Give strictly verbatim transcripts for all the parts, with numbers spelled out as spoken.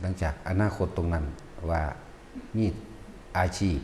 ลังจากอนาคตตรงนั้นว่ามีอาชีพ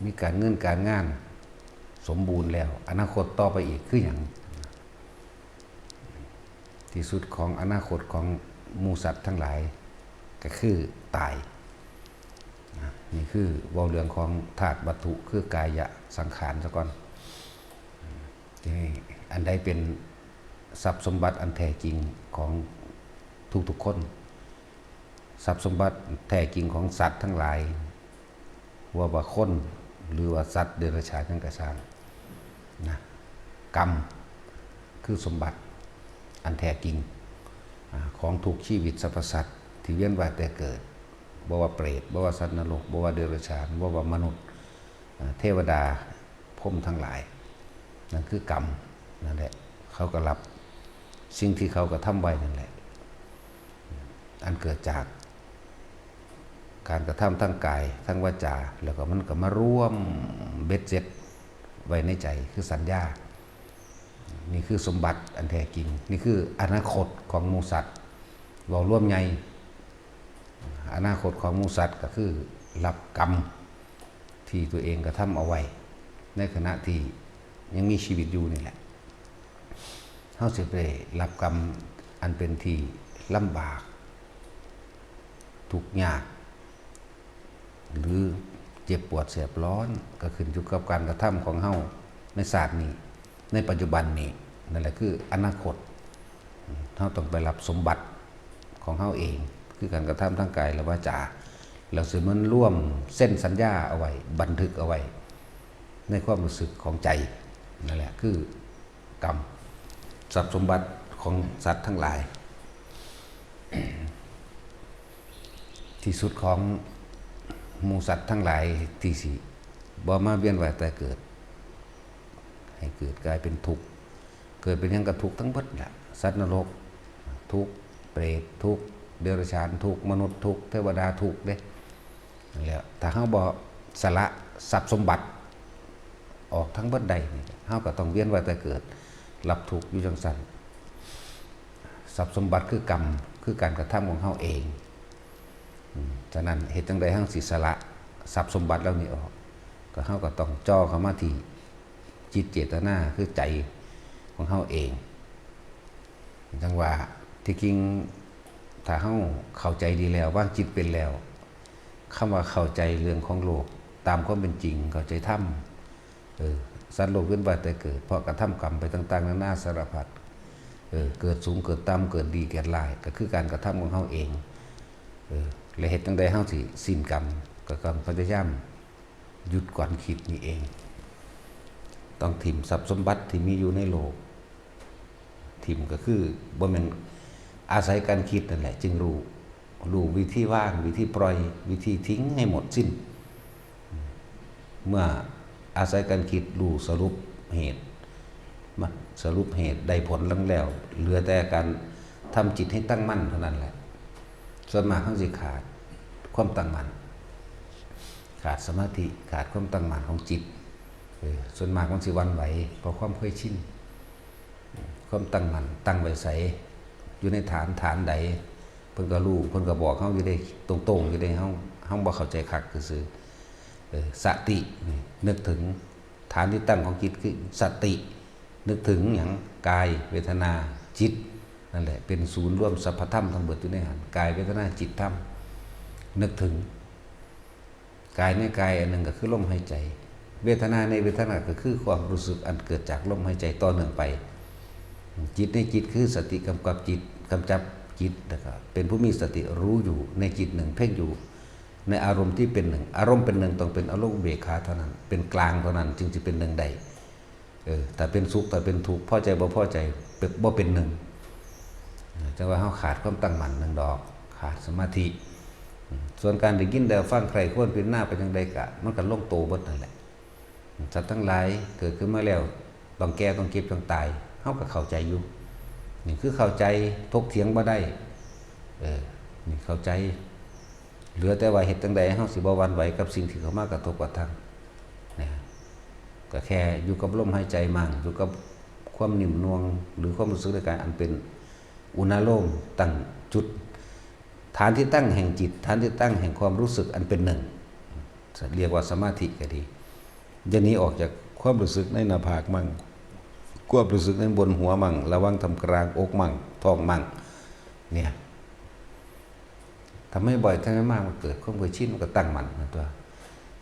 มีการเงินการงานสมบูรณ์แล้ว อนาคตต่อไปอีกคือหยัง ที่สุดของอนาคตของหมู่สัตว์ทั้งหลายก็คือตายนะ นี่คือเว้าเรื่องของธาตุวัตถุคือกายะสังขารซะก่อน ทีนี้อันใดเป็นทรัพย์สมบัติอันแท้จริงของทุกๆคน ทรัพย์สมบัติแท้จริงของสัตว์ทั้งหลาย ว่าว่าคนหรือว่าสัตว์เดรัจฉานหยังก็ซ่างนะ กรรมคือสมบัติอันแท้จริง อ่า ของทุกชีวิตสรรพสัตว์ที่เวียนว่ายแต่เกิด บ่ว่าเปรต บ่ว่าสัตว์นรก บ่ว่าเดรัจฉาน บ่ว่ามนุษย์ อ่า เทวดา พรหมทั้งหลาย นั่นคือกรรมนั่นแหละ เขาก็รับสิ่งที่เขากระทำไว้นั่นแหละ อันเกิดจากการกระทำทั้งกายทั้งวาจา แล้วก็มันก็มารวมเบ็ดเสร็จไว้ในใจคือสัญญา นี่คือสมบัติอันแท้จริง นี่คืออนาคตของหมู่สัตว์ เว้ารวมใหญ่ อนาคตของหมู่สัตว์ก็คือรับกรรมที่ตัวเองกระทำเอาไว้ ในขณะที่ยังมีชีวิตอยู่นี่แหละ เฮาสิไปรับกรรมอันเป็นที่ลำบาก ทุกข์ยาก หรือเจ็บปวดแสบร้อน ก็ขึ้นอยู่กับการกระทำของเฮาในชาตินี้ ในปัจจุบันนี้ นั่นแหละคืออนาคต เฮาต้องไปรับสมบัติของเฮาเอง คือการกระทำทางกายและวาจา แล้วสิมันรวมเซ็นสัญญาเอาไว้ บันทึกเอาไว้ ในความรู้สึกของใจ นั่นแหละคือกรรม ทรัพย์สมบัติของสัตว์ทั้งหลาย ที่สุดของหมู่สัตว์ทั้งหลายที่สิบ่มาเวียนว่ายแต่เกิด ให้เกิดกลายเป็นทุกข์ เกิดเป็นหยังก็ทุกข์ทั้งเบิดแหละ สัตว์นรกทุกข์ เปรตทุกข์ เดรัจฉานทุกข์ มนุษย์ทุกข์ เทวดาทุกข์เด้ นั่นแหละ ถ้าเฮาบ่สละทรัพย์สมบัติออกทั้งเบิดได้นี่ เฮาก็ต้องเวียนว่ายแต่เกิด รับทุกข์อยู่จังซั่น ทรัพย์สมบัติคือกรรม คือการกระทำของเฮาเอง อืม ฉะนั้นเฮ็ดจั่งใดเฮาสิสละทรัพย์สมบัติเหล่านี้ออก ก็เฮาก็ต้องจ่อเข้ามาที่จิตเจตนา คือใจของเฮาเอง จั่งว่าที่จริงถ้าเฮาเข้าใจดีแล้ว วางจิตเป็นแล้ว คำว่าเข้าใจเรื่องของโลกตามความเป็นจริง เข้าใจธรรม เออ สัตว์โลกเวียนว่ายแต่เกิด เพราะกระทำกรรมไปต่างๆนานาสารพัด เออ เกิดสูงเกิดต่ำ เกิดดีเกิดร้าย ก็คือการกระทำของเฮาเอง เออ และเฮ็ดจั่งใดเฮาสิสิ้นกรรม ก็ต้องพยายามหยุดก่อนคิดนี่เอง ต้องถิ่มทรัพย์สมบัติที่มีอยู่ในโลก ถิ่มก็คือบ่แม่น อาศัยการคิดนั่นแหละ จึงรู้ รู้วิธีวาง วิธีปล่อย วิธีทิ้งให้หมดสิ้น เมื่ออาศัยการคิดรู้สรุปเหตุ มาสรุปเหตุได้ผลลงแล้ว เหลือแต่การทำจิตให้ตั้งมั่นเท่านั้นแหละ ส่วนมากเฮาสิขาดความตั้งมั่น ขาดสมาธิ ขาดความตั้งมั่นของจิต เออ ส่วนมากมันสิหวั่นไหว เพราะความเคยชิน ความตั้งมั่นตั้งไว้ไส อยู่ในฐาน ฐานใด เพิ่นก็รู้ เพิ่นก็บอกเฮาอยู่เด้ ตรงๆอยู่เด้ เฮา เฮาบ่เข้าใจคักซื่อๆ เออ สตินี่นึกถึง ฐานที่ตั้งของจิตคือสติ นึกถึงหยัง กาย เวทนา จิต นั่นแหละ เป็นศูนย์รวมสรรพธรรมทั้งเบิดอยู่ในหั้น กาย เวทนา จิต ธรรม นึกถึง กายในกายอันหนึ่งก็คือลมหายใจ เวทนาในเวทนาก็คือความรู้สึกอันเกิดจากลมหายใจต่อเนื่องไป จิตในจิตคือสติกำกับจิต กำจับจิต แล้วก็เป็นผู้มีสติรู้อยู่ในจิตหนึ่ง เพ่งอยู่ในอารมณ์ที่เป็นหนึ่ง อารมณ์เป็นหนึ่งต้องเป็นอารมณ์อุเบกขาเท่านั้น เป็นกลางเท่านั้น จึงสิเป็นหนึ่งได้ เออ ถ้าเป็นสุข ถ้าเป็นทุกข์ พอใจบ่พอใจ เป็น บ่เป็นหนึ่ง จั่งว่าเฮาขาดความตั้งมั่นหนึ่งดอก ขาดสมาธิ อืม ส่วนการได้ยินได้ฟังใคร่ครวญพิจารณาไปจั่งใดกะ มันก็ลงโตเบิดนั่นแหละ สัตว์ทั้งหลายเกิดขึ้นมาแล้ว ต้องแก่ ต้องเจ็บ ต้องตาย เฮาก็เข้าใจอยู่ นี่คือเข้าใจ ถกเถียงบ่ได้ เออ นี่เข้าใจ เหลือแต่ว่าเฮ็ดจั่งใดเฮาสิบ่หวั่นไหวกับสิ่งที่เข้ามากระทบกระทั่ง นะ ก็แค่อยู่กับลมหายใจมั่ง อยู่กับความนิ่มนวล หรือความรู้สึกในกายอันเป็นอุณาโลม ตั้งจุด ฐานที่ตั้งแห่งจิต ฐานที่ตั้งแห่งความรู้สึกอันเป็นหนึ่ง เรียกว่าสมาธิก็ดี จะหนีออกจากความรู้สึกในหน้าผากมั่ง ความรู้สึกในบนหัวมั่ง ระหว่างท่ามกลางอกมั่ง ท้องมั่ง เนี่ย ทำให้บ่อย ทำให้มาก มันเกิดความเคยชิน มันก็ตั้งมั่นนะตัว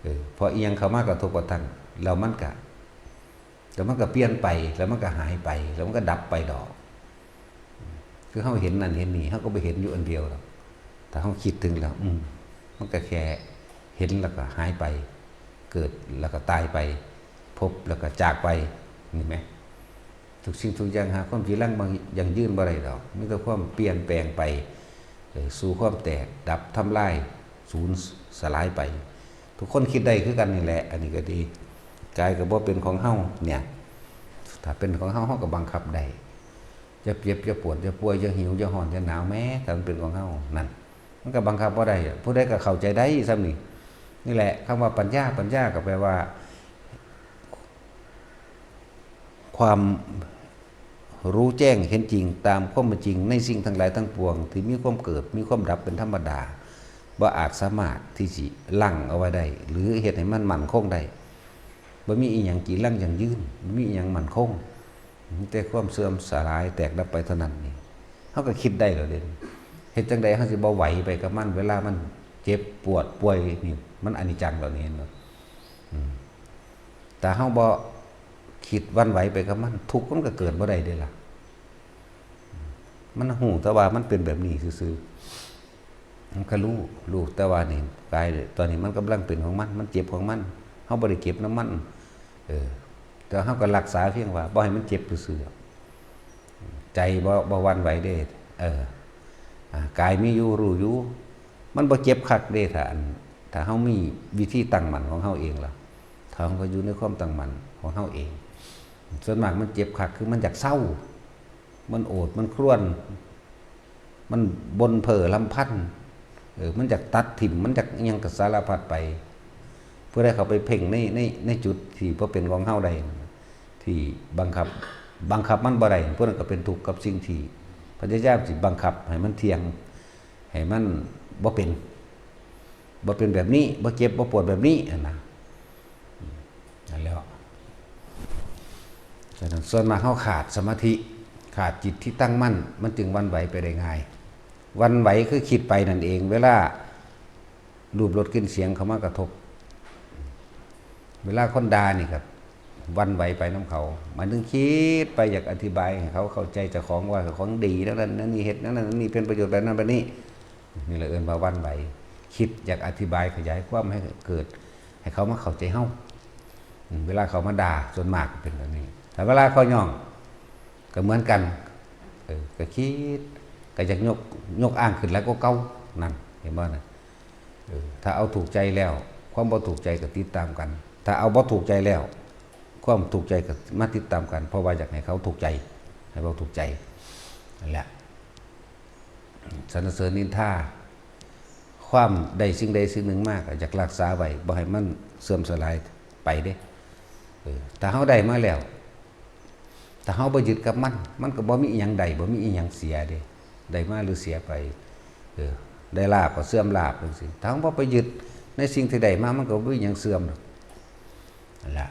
เออ พออีหยังเข้ามากระทบกระทั่ง แล้วมันก็ แล้วมันก็เปลี่ยนไป แล้วมันก็หายไป แล้วมันก็ดับไปดอก คือเฮาเห็นนั่นเห็นนี่ เฮาก็บ่เห็นอยู่อันเดียวดอก ถ้าเฮาคิดถึงแล้ว อืม มันก็แค่เห็นแล้วก็หายไป เกิดแล้วก็ตายไป พบแล้วก็จากไป นี่แหม ทุกสิ่งทุกอย่างหาความจีรังบ่ ยั่งยืนบ่ได้ดอก มีแต่ความเปลี่ยนแปลงไป เอ่อ สู่ความแตก ดับ ทำลาย สูญสลายไป ทุกคนคิดได้คือกันนี่แหละ อันนี้ก็ดี กายก็บ่เป็นของเฮาเนี่ย ถ้าเป็นของเฮา เฮาก็บังคับได้ อย่าเจ็บ อย่าปวด อย่าป่วย อย่าหิว อย่าร้อน อย่าหนาวแหม ถ้ามันเป็นของเฮา นั่น มันก็บังคับบ่ได้ ผู้ใดก็เข้าใจได้ส่ำนี่ นี่แหละ คำว่าปัญญา ปัญญาก็แปลว่า ความรู้แจ้งเห็นจริงตามความเป็นจริงในสิ่งทั้งหลายทั้งปวง ที่มีความเกิด มีความดับเป็นธรรมดา บ่อาจสามารถที่สิลังเอาไว้ได้ หรือเฮ็ดให้มันมั่นคงได้ บ่มีอีหยังจีรังยั่งยืน บ่มีอีหยังมั่นคง มีแต่ความเสื่อมสลายแตกดับไปเท่านั้นนี่ เฮาก็คิดได้แล้วเด้ เฮ็ดจั่งใดเฮาสิบ่ไหวไปกับมัน เวลามันเจ็บปวดป่วยนี่ มันอนิจจังแล้วนี่ เห็นบ่ อืม ถ้าเฮาบ่คิดหวั่นไหวไปกับมัน ทุกข์มันก็เกิดบ่ได้เด้ล่ะ มันฮู้แต่ว่ามันเป็นแบบนี้ซื่อๆ มันก็รู้ รู้แต่ว่านี่ กายตอนนี้มันกำลังเป็นของมัน มันเจ็บของมัน เฮาบ่ได้เจ็บนำมัน เออ แต่เฮาก็รักษาเพียงว่าบ่ให้มันเจ็บซื่อๆ ใจบ่ บ่หวั่นไหวเด้ เออ อ่า กายมีอยู่ รู้อยู่ มันบ่เจ็บคักเด้ ถ้าอัน ถ้าเฮามีวิธีตั้งมั่นของเฮาเองล่ะ ถ้าเฮาก็อยู่ในความตั้งมั่นของเฮาเอง ส่วนมากมันเจ็บคัก คือมันอยากเซา มันโอด มันครวญ มันบ่นเพ้อรำพัน เออ มันอยากตัดถิ่ม มันอยากอิหยังก็สารพัดไป ผู้ใดเข้าไปเพ่งใน ใน ในจุดที่บ่เป็นของเฮาได้ ที่บังคับ บังคับมันบ่ได้ ผู้นั้นก็เป็นทุกข์กับสิ่งที่พยายามสิบังคับให้มันเที่ยง ให้มันบ่เป็น บ่เป็นแบบนี้ บ่เจ็บ บ่ปวดแบบนี้หั้นนะ นั่นแหละ ฉะนั้นส่วนมากเฮาขาดสมาธิ ขาดจิตที่ตั้งมั่น มันจึงหวั่นไหวไปได้ง่าย หวั่นไหวคือคิดไปนั่นเอง เวลารูปรสกลิ่นเสียงเข้ามากระทบ เวลาคนด่านี่ก็หวั่นไหวไปนำเขา หมายถึงคิดไปอยากอธิบายให้เขาเข้าใจเจ้าของว่าเจ้าของดีแนวนั้นแนวนี้ เฮ็ดแนวนั้นแนวนี้ เป็นประโยชน์แบบนั้นแบบนี้ นี่แหละเอิ้นว่าหวั่นไหว คิดอยากอธิบายขยายความให้เกิด ให้เขามาเข้าใจเฮา อืม เวลาเขามาด่าส่วนมากเป็นแบบนี้ แต่เวลาเขาย่อง ก็เหมือนกัน เออ ก็คิด ก็อยากยก ยกอ้างขึ้นหลายกว่าเก่า นั่น เห็นบ่น่ะ เออ ถ้าเอาถูกใจแล้ว ความบ่ถูกใจก็ติดตามกัน ถ้าเอาบ่ถูกใจแล้ว ความถูกใจก็มาติดตามกัน เพราะว่าอยากให้เขาถูกใจ ให้เราถูกใจ นั่นแหละ สรรเสริญนินทา ความได้สิ่งใดสิ่งหนึ่งมาก็อยากรักษาไว้ บ่ให้มันเสื่อมสลายไปเด้ เออ ถ้าเฮาได้มาแล้ว ถ้าเฮาบ่ยึดกับมัน มันก็บ่มีอิหยังได้ บ่มีอิหยังเสียเด้ ได้มาหรือเสียไป เออ ได้ลาภก็เสื่อมลาภจั่งซี้ ถ้าเฮาบ่ไปยึดในสิ่งที่ได้มา มันก็บ่มีหยังเสื่อมดอก นั่นล่ะ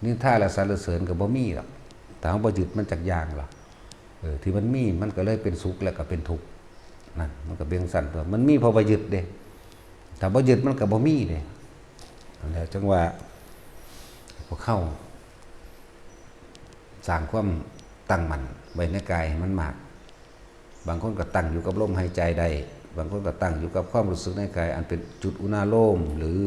นินทาและสรรเสริญก็บ่มีดอก ถ้าเฮาบ่ยึดมันจักอย่างล่ะ เออ ที่มันมี มันก็เลยเป็นสุขแล้วก็เป็นทุกข์ นั่น มันก็เป็นจั่งซั้นตั๊ว มันมีเพราะบ่ยึดเด้ ถ้าบ่ยึดมันก็บ่มีเด้ นั่นแหละ จั่งว่า พวกเฮา สร้างความตั้งมั่นไว้ในกายให้มันมาก บางคนก็ตั้งอยู่กับลมหายใจได้ บางคนก็ตั้งอยู่กับความรู้สึกในกาย อันเป็นจุดอุณาโลม หรือ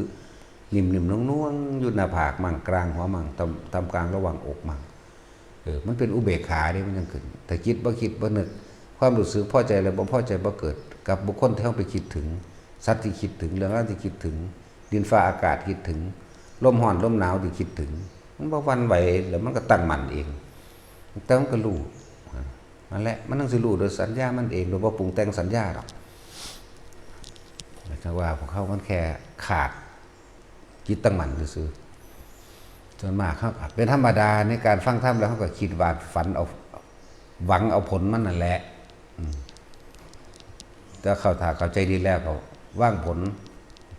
นิ่มๆ น่วงๆ อยู่หน้าผากมั่ง กลางหัวมั่ง ตำ ตำกลางระหว่างอกมั่ง เออ มันเป็นอุเบกขาเด้ มันจั่งขึ้น ถ้าจิตบ่คิดบ่นึก ความรู้สึกพอใจและบ่พอใจบ่เกิด กับบุคคลที่เฮาไปคิดถึง สัตว์ที่คิดถึง เรื่องราวที่คิดถึง ดินฟ้าอากาศคิดถึง ลมร้อนลมหนาวที่คิดถึง มันบ่หวั่นไหว แล้วมันก็ตั้งมั่นเอง แต่มันก็รู้ นั่นแหละ มันจั่งสิรู้โดยสัญญามันเอง โดยบ่ปรุงแต่งสัญญาดอก แต่ว่าพวกเฮามันแค่ขาดจิตตั้งมั่นซื่อๆ ส่วนมากเฮาก็เป็นธรรมดาในการฟังธรรมแล้ว เฮาก็คิดวาดฝันเอา หวังเอาผลมันนั่นแหละ อืม แต่เข้า ถ้าเข้าใจดีแล้วก็วางผล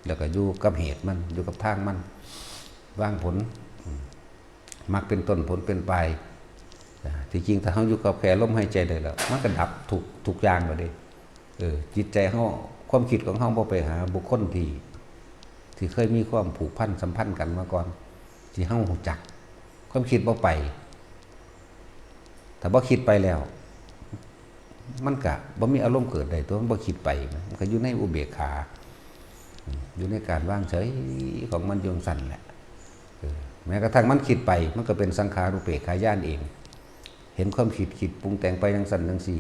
แล้วก็อยู่กับเหตุมัน อยู่กับทางมัน วางผล อืม มรรคเป็นต้น ผลเป็นปลาย อ่า ที่จริงถ้าเฮาอยู่กับแค่ลมหายใจได้แล้ว มันก็ดับทุก ทุกอย่างแล้วเด้ เออ จิตใจเฮา ความคิดของเฮาบ่ไปหาบุคคลที่ ที่เคยมีความผูกพันสัมพันธ์กันมาก่อน ที่เฮารู้จัก ความคิดบ่ไป ถ้าบ่คิดไปแล้ว มันก็บ่มีอารมณ์เกิดได้ตัว มันบ่คิดไป มันก็อยู่ในอุเบกขา อืม อยู่ในการวางเฉยของมันอยู่จั่งซั้นแหละ เออ แม้กระทั่งมันคิดไป มันก็เป็นสังขารูปเปกขาญาณเอง เห็นความคิด คิดปรุงแต่งไปจั่งซั้นจั่งซี้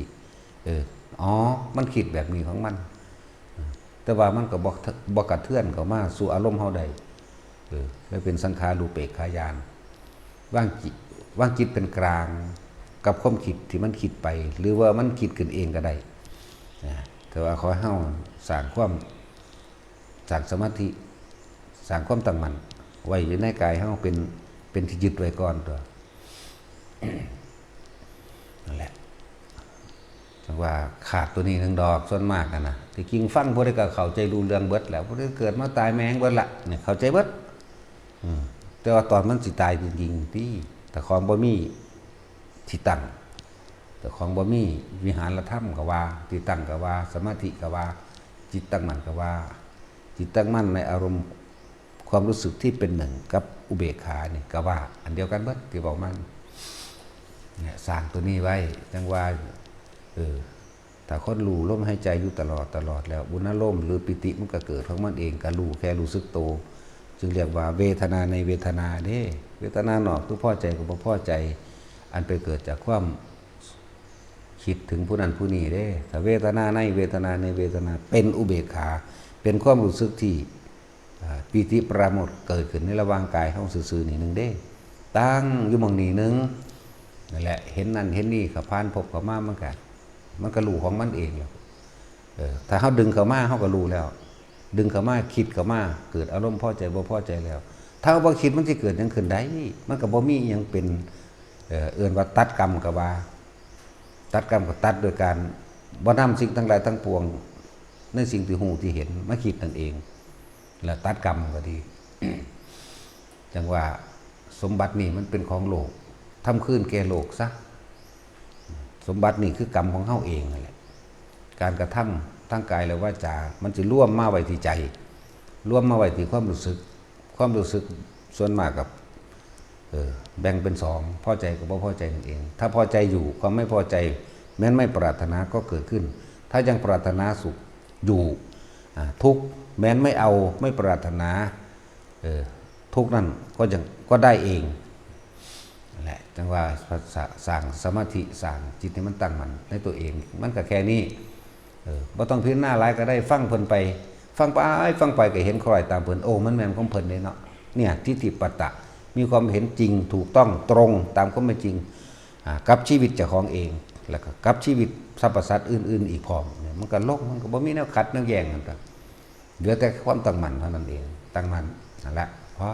เออ อ๋อ มันคิดแบบนี้ของมัน แต่ว่ามันก็บ่ บ่กระเทือนเข้ามาสู่อารมณ์เฮาได้ เออ แล้วเป็นสังขารูปเปกขาญาณ วางจิต วางจิตเป็นกลางกับความคิดที่มันคิดไป หรือว่ามันคิดขึ้นเองก็ได้ นะ แต่ว่าขอให้เฮาสร้างความ สร้างสมาธิ สร้างความตั้งมั่น ไว้อยู่ในกายเฮาเป็น เป็นที่ยึดไว้ก่อนตัว นั่นแหละ จั่งว่าขาดตัวนี้หนึ่งดอก ส่วนมากอะนะ ที่จริงฟังผู้ใดก็เข้าใจรู้เรื่องเบิดแหละ ผู้ใดเกิดมาตายแม่งเบิดละ เนี่ย เข้าใจเบิด อืม แต่ว่าตอนมันสิตายจริงๆ ที่ แต่ของบ่มีที่ตั้ง แต่ของบ่มีวิหารธรรมก็ว่า ที่ตั้งก็ว่า สมาธิก็ว่า จิตตั้งมั่นก็ว่า จิตตั้งมั่นในอารมณ์ความรู้สึกที่เป็นหนึ่งกับอุเบกขานี่ก็ว่า อันเดียวกันเบิดที่บอกมัน เนี่ย สร้างตัวนี้ไว้ จั่งว่า เออ ถ้าคนรู้ลมหายใจอยู่ตลอด ตลอดแล้ว อุณาโลมหรือปีติมันก็เกิดของมันเอง ก็รู้แค่รู้สึกโต จึงเรียกว่าเวทนาในเวทนาเด้ เวทนานอกคือพอใจกับบ่พอใจ อันไปเกิดจากความคิดถึงผู้นั้นผู้นี้เด้ ถ้าเวทนาในเวทนาในเวทนา เป็นอุเบกขา เป็นความรู้สึกที่ อ่า ปีติปราโมทย์เกิดขึ้นในระหว่างกายเฮาซื่อๆ นี่หนึ่งเด้ ตั้งอยู่หม่องนี้หนึ่ง นั่นแหละ เห็นนั่นเห็นนี่ ก็ผ่านภพเข้ามา มันก็ มันก็รู้ของมันเองแล้ว เออ ถ้าเฮาดึงเข้ามา เฮาก็รู้แล้ว ดึงเข้ามา คิดเข้ามา เกิดอารมณ์พอใจบ่พอใจแล้ว ถ้าบ่คิดมันสิเกิดหยังขึ้นได้ มันก็บ่มีอิหยังเป็น เอ่อ เอิ้นว่าตัดกรรมก็ว่า ตัดกรรมก็ตัดโดยการบ่นำสิ่งทั้งหลายทั้งปวง ในสิ่งที่ฮู้ที่เห็นมาคิดนั่นเอง แล้วตัดกรรมก็ดี จั่งว่าสมบัตินี่มันเป็นของโลก ทำคืนแก่โลกซะ สมบัตินี่คือกรรมของเฮาเองนั่นแหละ การกระทำทางกายและวาจา มันสิรวมมาไว้ที่ใจ รวมมาไว้ที่ความรู้สึก ความรู้สึกส่วนมากกับ เออ แบ่งเป็นสอง พอใจกับบ่พอใจนั่นเอง ถ้าพอใจอยู่ ความไม่พอใจ แม้นไม่ปรารถนาก็เกิดขึ้น ถ้ายังปรารถนาสุขอยู่ อ่า ทุกข์ แม้นไม่เอา ไม่ปรารถนา เออ ทุกข์นั่นก็ยัง ก็ได้เอง นั่นแหละ จั่งว่าส- ส- สร้างสมาธิ สร้างจิตให้มันตั้งมั่นในตัวเอง มันก็แค่นี้ เออ บ่ต้องพิจารณาหลายก็ได้ ฟังเพิ่นไป ฟังไป ฟังไปก็เห็นคล้อยตามเพิ่น โอ้ มันแม่นของเพิ่นเด้เนาะ เนี่ย ทิฏฐิปัตตะ มีความเห็นจริง ถูกต้อง ตรงตามความเป็นจริง อ่า กับชีวิตเจ้าของเอง แล้วก็กับชีวิตสรรพสัตว์อื่นๆ อีกพร้อม เนี่ย มันก็ลง มันก็บ่มีแนวขัดแนวแย้งกัน เหลือแต่ความตั้งมั่นเท่านั้นเอง ตั้งมั่น นั่นแหละ พอ